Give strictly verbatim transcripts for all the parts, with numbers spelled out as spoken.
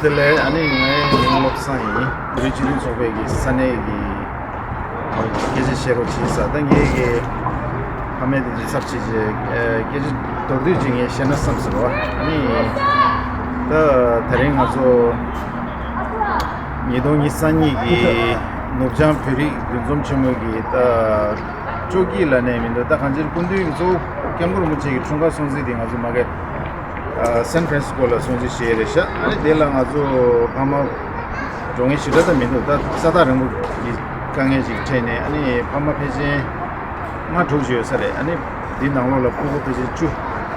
དེ་ལས་ཨ་ནི་ངའི་མིང་བློ་བཟང་ཡིན། བོད་རིགས་སྤྱི་མཐུན་ཚོགས་པའི་གི་ས་གནས་ཀྱི་སྐད་ཆ་བཤད་རོགས་བྱེད་ས། ད་ངའི་གི་ཕ་མེས་དེ་ཚོ་ཚབ་བྱེད་ཅེས་སྐད་ཆ་མདོར་བསྡུས་ཅིག་ངས་བཤད་ན་བསམ་ཟེར་བ། ཨ་ནི་ད་དེ་རིང་ང་ཚོ་ཉིས་སྟོང་ཉི་ཤུ་རྩ་གཉིས་ཀྱི་ནུབ་བྱང་བོད་རིགས་འདུ་འཛོམས་ཆེན་མོའི་གི་ད་བཅོ་བརྒྱད་ལ་ནས་མི་འདུག་ད་གང་ཅིར་སྐུ་མདུན་གཙོ་བོ་སྐྱབས་མགོན་རིན་པོ་ཆེ་གི་འཁྲུངས་སྐར་སྲུང་བརྩི་དེ་ང་ཚོ་མ་གི་སན་ཧྥ་རན་སི་ཀོ་ལ་སྲུང་བརྩི་བྱས་རེད་ཤག་ཨ་ནི་དེ་ལ་ང་ཚོ་ཕ་མ་འགྲོ་མཁན་ཞེ་དྲག་ད་མི་འདུག་ད་ས་ཐག་རིང་པོ་གི་དཀའ་ངལ་ཅིག་འཕྲད་ནས། ཨ་ནི་ཕ་མ་ཕལ་ཆེར་ལྔ་དྲུག་ཅིག་ཡོད་ས་རེད། ཨ་ནི་འདི་ནང་ལོགས་ལ་སྤུ་གུ་ཕལ་ཆེར་བཅུ་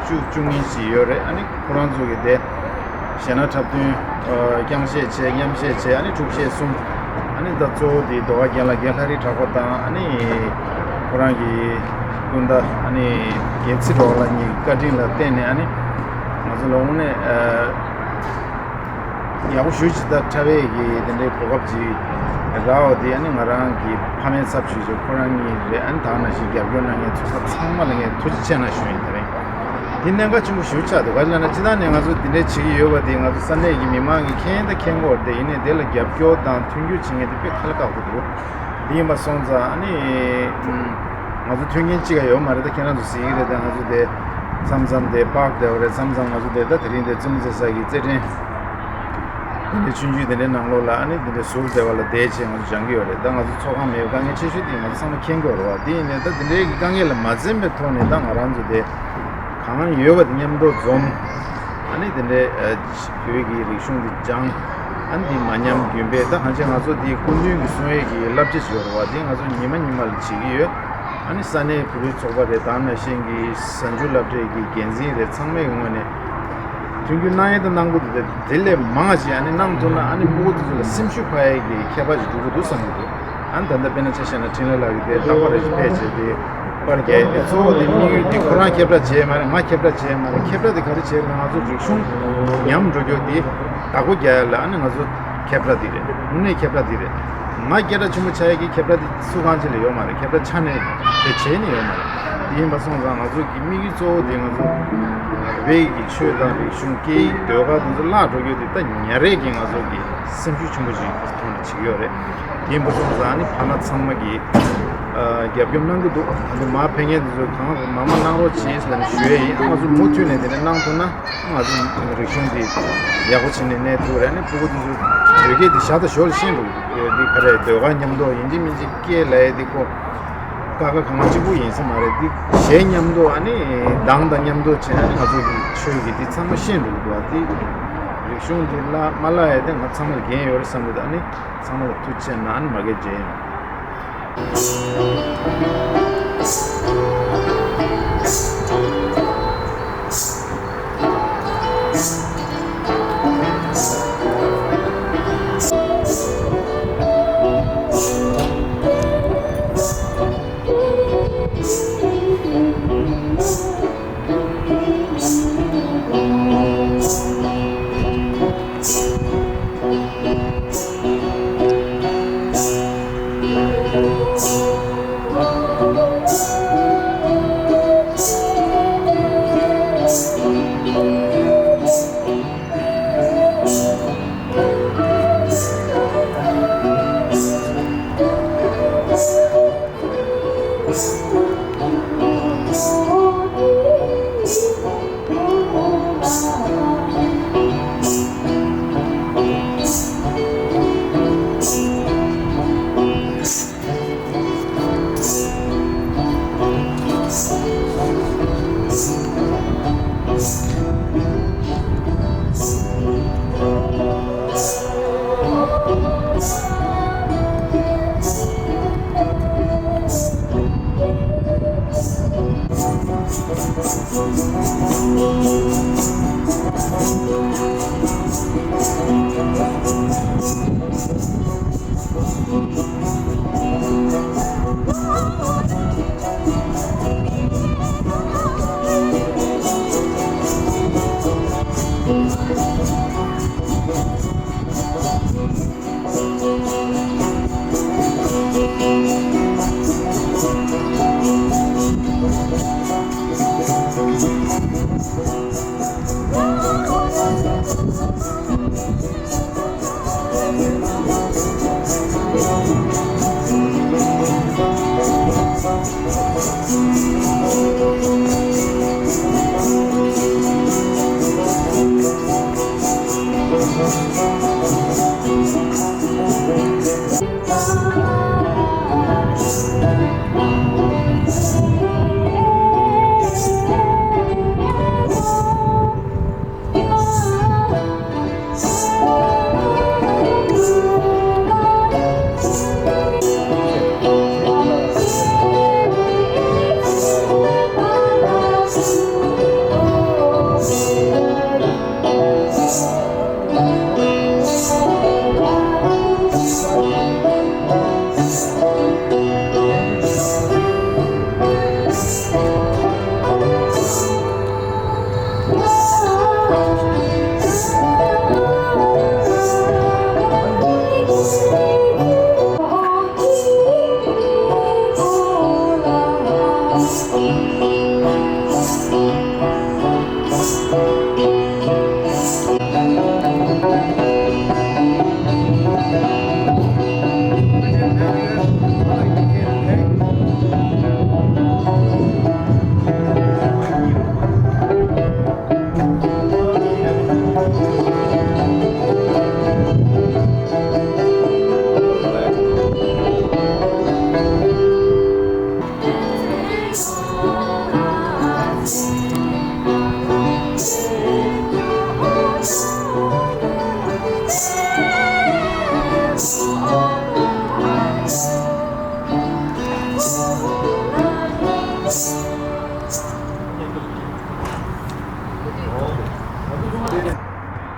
བཅུ་བཅུ་གཉིས་ཅིག་ཡོད་རེད། ཨ་ནི་ཁོ་རང་ཚོ་གི་དེ་གཞས་སྣ་འཁྲབ་སྟོན་རྐྱང་གཞས་བྱས། མཉམ་གཞས་བྱས། ཨ་ནི་སྒྲུབ་གཞས་གསུམ། ཨ་ནི་ད་གཙོ་བོ་དེ་ཟློས་གར་རྒན་ལགས་རྒན་ལྷ་རི་གྲགས་པ་དང་། ཨ་ནི་ཁོ་རང་གི་སྐུ་ཟླ་ཨ་ནི་རྒན་ཚེ་སྒྲོལ་ལགས་གཉིས་ཀྱི་བཀའ་དྲིན་ལ་བརྟེན་ནས། ཨ་ནི་ང་ཚོ་ལ་དངོས་གནས་ཡག་པོ་ཞེ་ཅིག་ད་འཁྲབ་པའི་གི་དེ་འདྲའི་གོ་སྐབས་ཅིག་རག་པ་དེ། ཨ་ནི་ང་རང་གི་ཕ་མའི་ཚབ་ཞུས་ཅེས་ཁོ་རང་གཉིས་རེད། ཨ་ནི་ད་ག་ནང་བཞིན་རྒྱབ་སྐྱོར་གནང་མཁན་ཚོ་ཚང་མ་ལ་ངས་ཐུགས་རྗེ་ཆེ་གནང་ཞུ་ཡིན། དེ་རིང་འདི་གནད་འགག་ཆེན་པོ་ཞེ་པོ་ཆགས་འདུག་ག་ལབ་ན། སྤྱིར་བཏང་ནས་ང་ཚོ་འདི་འདྲའི་བྱེད་ཀྱི་ཡོད་པ་དེ་ང་ཚོ་ས་གནས་ཀྱི་མི་མང་གིས་མཁྱེན་ད་མཁྱེན་གྱི་ཡོད་རེད། དེ་ཡིན་ནའི་དེ་ལ་རྒྱབ་སྐྱོར་དང་མཐུན་འགྱུར་བྱེད་མཁན་དེ་དཔེ་ཁག་ལ་ཁག་པོ་འདུག་འདི་ཡིན་པ་སོང་ཙང་ཨ་ནི་ང་ཚོ་མཐུན་རྐྱེན་གཅིག་ཀ་ཡོད་མ་རེད། ད་ཁྱེད་རང་ཚོ་གཟིགས་ཀྱི་རེད། ད་ང་ཚོ་དེ་མཚམས་མཚམས་དེ་པཱརྐ་བསྡད་པ་རེད། མཚམས་མཚམས་ང་ཚོ་དེ་ད་དེ་རིང་དེ་བཙུན་མོ་རྩེ་ས་གི་རྩེད་འགྲན་དེ་འདྲའི་ཆུང་ཆུང་དེ་འདྲའི་ནང་ལོགས་ལ། ཨ་ནི་དེ་འདྲའི་ཟུར་བསྡད་པ་ལ་བསྡད་བྱས་ང་ཚོ་སྦྱང་གི་ཡོད་རེད། ད་ང་ཚོ་ཚོགས་ཁང་མེད་པའི་དཀའ་ངལ་ཆེ་ཤོས་དེ་ང་ཚོ་ཚང་མ་མཁྱེན་གྱི་ཡོད་རེད་བ། དེ་ཡིན་ནའི་ད་དེ་འདྲའི་གི་དཀའ་ངལ་ལ་མ་འཛེམས་པའི་ཐོག་ནས་ད་ང་རང་ཚོ་དེ་གང་ཡོད་པ་དེ་མཉམ་དུ་འཛོམས། ཨ་ནི་དེ་འདྲའི་བོད་ཀྱི་རིག་གཞུང་འདི་སྦྱང་། ཨ་ནི་འདི་མ་ཉམས་རྒྱུན་སྤེལ། ད་གང་ཅི་ང་ཚོ་འདི་སྐུ་མདུན་གྱི་གསུང་ཡས་ཀྱི་བསླབ་བྱ་ཞིག་ཡོད་རེད་བ། འདི་ང་ཚོ་ཉི་མ་ཉི་མ་ལ་བྱེད་ཀྱི་ཡོད། ཨ་ནི་ས་གནས་བོད་རིགས་ཚོགས་པ་རེད། ད་ནང་བཞིན་གྱི་གཟའ་མཇུག་སློབ་གྲྭའི་གི་འགན་འཛིན་རེད། ཚང་མའི་ངོས་ནས་མཐུན་འགྱུར་གནང་ཡས་དང་གནང་དགོས་འདུག་དེ་ལས་མང་ཞིག་ཨ་ནི་གནང་ཐུབ་ན། ཨ་ནི་སྤུ་གུ་དེ་ཚོ་ལ་སེམས་ཤུགས་འཕར་ཡས་ཀྱི་ཁྱད་པར་ཞིག་འགྲོ་གི་འདུག་བསམ་གྱི་འདུག་ཨ་ནི་ད་ལྟ་དཔེར་ན་ཆ་བཞག་ན་འཕྲིན་ལས་ལགས་ཀྱིས་དེ་རྟག་པར་རེ་ཞིག་ཕེབས་བྱས་དེ་པར་རྒྱག་ཡས་དེ། གཙོ་བོ་དེ་དམིགས་ཡུལ་དེ་ཁོ་རང་ཁྱབ་བསྒྲགས་བྱས་མ་རེད། ང་ཁྱབ་བསྒྲགས་བྱས་མ་རེད། ཁྱབ་བསྒྲགས་དེ་ག་རེ་བྱས་ན། ང་ཚོ་རིག་གཞུང་ཉམས་འགྲོ་རྒྱུ་དེ་བདག་པོ་རྒྱག་ཡ་ལ་ཨ་ནི་ང་ཚོ་ཁྱབ་བསྒྲགས་དེ་རེད། དངོས་གནས་ཁྱབ་བསྒྲགས་དེ་རེད། ང་སྐད་གྲགས་ཆེན་པོ་ཆགས་ཡ་གི་ཁྱབ་བསྒྲགས་དེ་སུ་གང་ཅི་ལ་ཡོད་མ་རེད། ཁྱབ་བསྒྲགས་ཆགས་ནས་དེ་བྱས་ནས་ཡོད་མ་རེད། དེ་ཡིན་པ་སོང་ཙང་ང་ཚོ་གི་དམིགས་ཡུལ་གཙོ་བོ་དེ་ང་ཚོ་བོད་ཀྱི་ཆོས་དང་རིག་གཞུང་སྐད་ཡིག་ཟློས་གར་དེ་ཚོ་བརླག་འགྲོ་རྒྱུ་དེ་ད་ཉིན་རེ་གི་ང་ཚོ་གི་སེམས་ཤུགས་ཆེན་པོ་ཞིག་ཐོག་ནས་བྱེད་ཀྱི་ཡོད་རེད། དེ་ཡིན་པ་སོང་ཙང་ནི་ཕ་མ་ཚང་མ་གིས་ཨ་རྒྱབ་སྐྱོར་གནང་གི་འདུག་ཨ་ནི་མར་ཕེབས་མཁན་དེ་ཚོས་གང་མང་མང་གནང་རོགས་བྱེད་ཟེར་ནས་ཞུ་ཡས་ཡིན། ང་ཚོ་མུ་མཐུད་ནས་དེ་འདྲ་གནང་ཐུབ་ན་ང་ཚོ་རིག་གཞུང་འདི་ཡག་པོ་བྱས་ནས་གནས་ཐུབ་རེད། ཨ་ནི་སྤུ་གུ་དེ་ཚོ་བོད་སྐད་འདི་ཞར་དང་ཞོར་ལ་ཤེས་འགྲོ་གི་འདུག་འདི་ག་རེ་ཟློས་གར་མཉམ་དུ་ཡིན་གཅིག་མིན་གཅིག་སྐད་ལབ་ཡས་འདི་ཁོ་ཀ་ཁ་གང་གཅིག་པུ་ཡིན་ས་མ་རེད། འདི་གཞས་མཉམ་དུ་ཨ་ནི་གདངས་དང་མཉམ་དུ་བྱས་ཨ་ནི་ང་ཚོ་གི་ཆོས་ཀྱི་འདི་ཚང་མ་ཤེས་འགྲོ་གི་འདུག་ཨ་འདི་རིག་གཞུང་འདི་བརླག་མ་བརླག་ཡས་དེ་ང་ཚང་མ་ལ་འགན་ཡོད་རེད་བསམ་གི་འདུག་ཨ་ནི་ཚང་མ་ལ་ཐུགས་རྗེ་ཆེ་གནང་། ཨ་ནི་མ་གི་མཇལ་ཡོང་།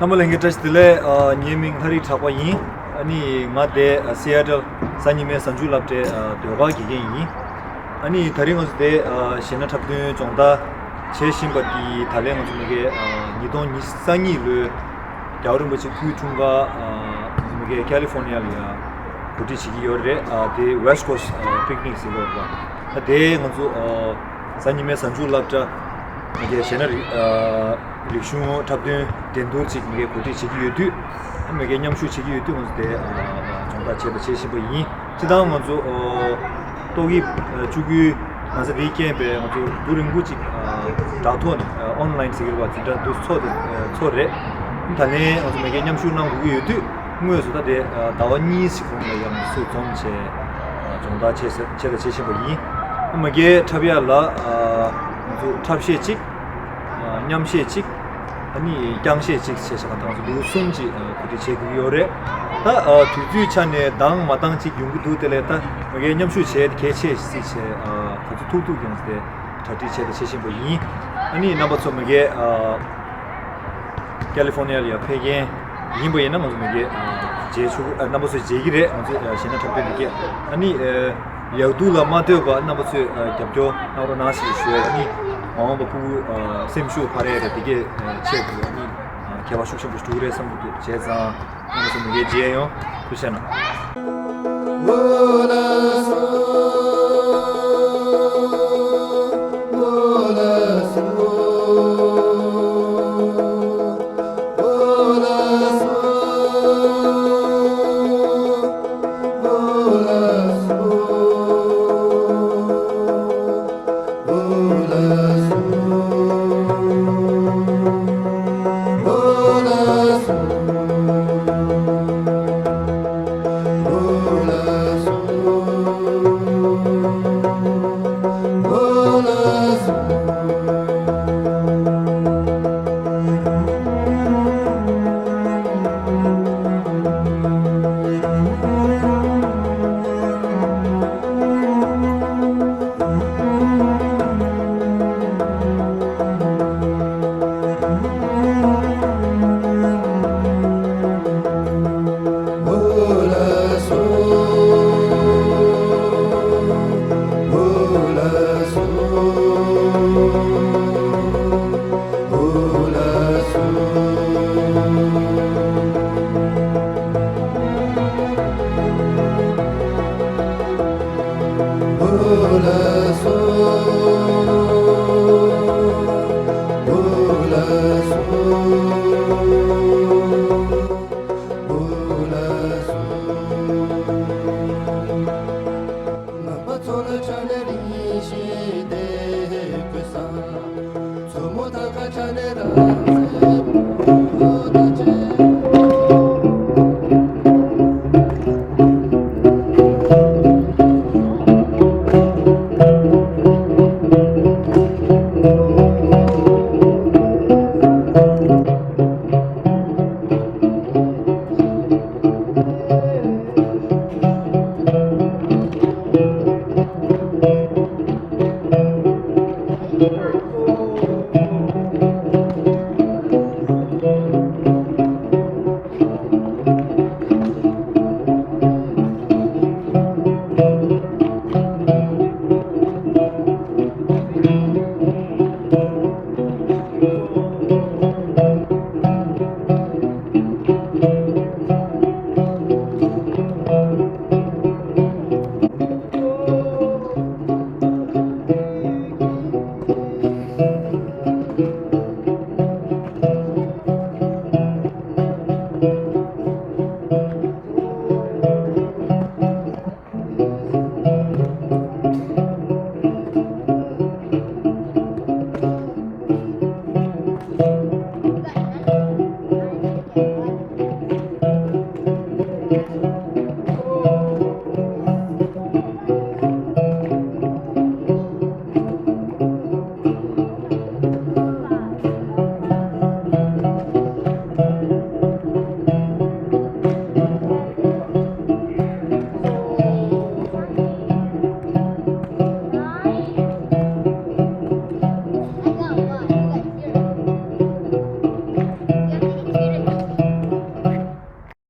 རྣམ་པ་ལྷན་རྒྱས་བཀྲ་ཤིས་བདེ་ལེགས། ཨ། ངའི་མིང་ལྷ་རིགས་གྲགས་པ་ཡིན། ཨ་ནི་ང་དེ་སི་ཨེ་ཊལ་གཟའ་ཉི་མའི་གཟའ་མཇུག་སློབ་གྲྭའི་ཨ་ཟློས་གར་དགེ་རྒན་ཡིན། ཨ་ནི་དེ་རིང་ང་ཚོ་དེ་ཨ་གཞས་སྣ་འཁྲབ་སྟོན་སྦྱོང་བརྡར་བྱེད་བཞིན་པ་དེ་ད་ལན་ང་ཚོ་མ་གི་ཨ་ཉིས་སྟོང་ཉི་ཤུ་རྩ་གཉིས་ལོའི་རྒྱལ་བ་རིན་པོ་ཆེ་སྐུའི་འཁྲུངས་སྐར་ཨ་ང་ཚོ་མ་གི་ཀ་ལི་ཧྥོ་ནི་ཡ་ལ་ཡ་གོ་སྒྲིག་བྱེད་ཀྱི་ཡོད་རེད། ཨ་དེ་West Coast ཨ་Picnic ཟེར་གྱི་ཡོད་རེད་པ། ཨ་དེ་ང་ཚོ་ཨ་གཟའ་ཉི་མའི་གཟའ་མཇུག་སློབ་གྲྭ་མ་གི་གཞས་སྣ་རིག་ཨ་རིག་གཞུང་འཁྲབ་སྟོན་འགྲན་བསྡུར་ཅིག་མ་གི་གོ་སྒྲིག་བྱེད་ཀྱི་ཡོད་དུས། ཨ་མ་གི་མཉམ་ཞུགས་བྱེད་ཀྱི་ཡོད་དུས་ང་ཚོ་དེ་ཨ་སྦྱོང་བརྡར་བྱས་དང་བྱེད་བཞིན་པ་ཡིན། སྤྱིར་བཏང་ང་ཚོ་ཨ་ཏོག་དབྱིབས་ཨ་བཅུ་དགུའི་ན་ཚ་འདིའི་རྐྱེན་པས་ང་ཚོ་སྡུག་རིང་པོ་ཅིག་ཨ་དྲ་ཐོག་ནས་ཨ་ཨོན་ལའིན་ཟེར་གྱི་རེད་པ། འཛིན་གྲྭ་འདི་ཚོགས་དེ་ཨ་ཚོགས་རེད། ད་ལན་ང་ཚོ་མ་གི་མཉམ་ཞུགས་གནང་དགོས་ཀྱི་ཡོད་དུས། དངོས་སུ་ད་དེ་ཨ་ཟླ་བ་གཉིས་ཤིག་གོང་ལ་ཡང་སུས་འཛོམས་བྱས་ཨ་སྦྱོང་བརྡར་བྱས་ཟེར་བྱས་དང་བྱེད་བཞིན་པ་ཡིན། ཨ་མ་གི་འཁྲབ་ཡ་ལ་ཨ་ང་ཚོ་འཁྲབ་གཞས་གཅིག་ཨ་མཉམ་གཞས་གཅིག་ཨ་ནི་རྐྱང་གཞས་གཅིག་བྱས་བྱས་ང་ཚོ་ལེའུ་གསུམ་གཅིག་ཨ་གོ་སྒྲིག་བྱེད་དགོས་ཀྱི་ཡོད་རེད། ད་ཨ་དུས་ཚོད་ཆ་ནས་འདང་མ་འདང་གཅིག་ཡོང་གི་འདུག་དེ་ལས་ད་མ་གི་མཉམ་ཞུགས་བྱས་གལ་ཆེ་སྲིད་བྱས་ཨ་ག་ཚོད་ཐུབ་ཐུབ་ཀྱང་དེ་གྲ་སྒྲིག་བྱས་དང་བྱེད་བཞིན་པ་ཡིན། ཨ་ནི་རྣམ་པ་ཚོ་མ་གི་ཨ་ཀ་ལི་ཧྥོ་ནི་ཡ་ལ་ཡ་ཕེབས་མཁན་ཡིན་པ་ཡིན་ན་ང་ཚོ་མ་གི་ཨ་མཇལ་ཆོག་ཨ་རྣམ་པ་ཚོས་མཇལ་གྱི་རེད། ང་ཚོ་ཨ་གཞས་སྣ་འཁྲབ་སྟོན་འདི་གས་ཨ་ནི་ཨ་ཡག་སྡུག་ལ་མ་ལྟོས་པ་རྣམ་པ་ཚོས་ཨ་རྒྱབ་སྐྱོར་གནང་རོགས་གནང་ཞེས་ཞུ་ཡ། ཨ་ནི་མ་འོངས་པ་ཕྲུ་གུ་ཨ་སེམས་ཤུགས་འཕར་ཡ་རེད། འདི་གས་ཨ་ཆེད་དུ་ཨ་ནི་ཨ་ཁྱད་པར་ཤུགས་ཆེན་པོ་ཞིག་འགྲོ་གི་རེད་བསམ་གྱི་འདུག་བྱས་ཙང་རྣམ་པ་ཚོ་མ་གི་མཇལ་ཡོང་། ཐུགས་རྗེ་གནང་།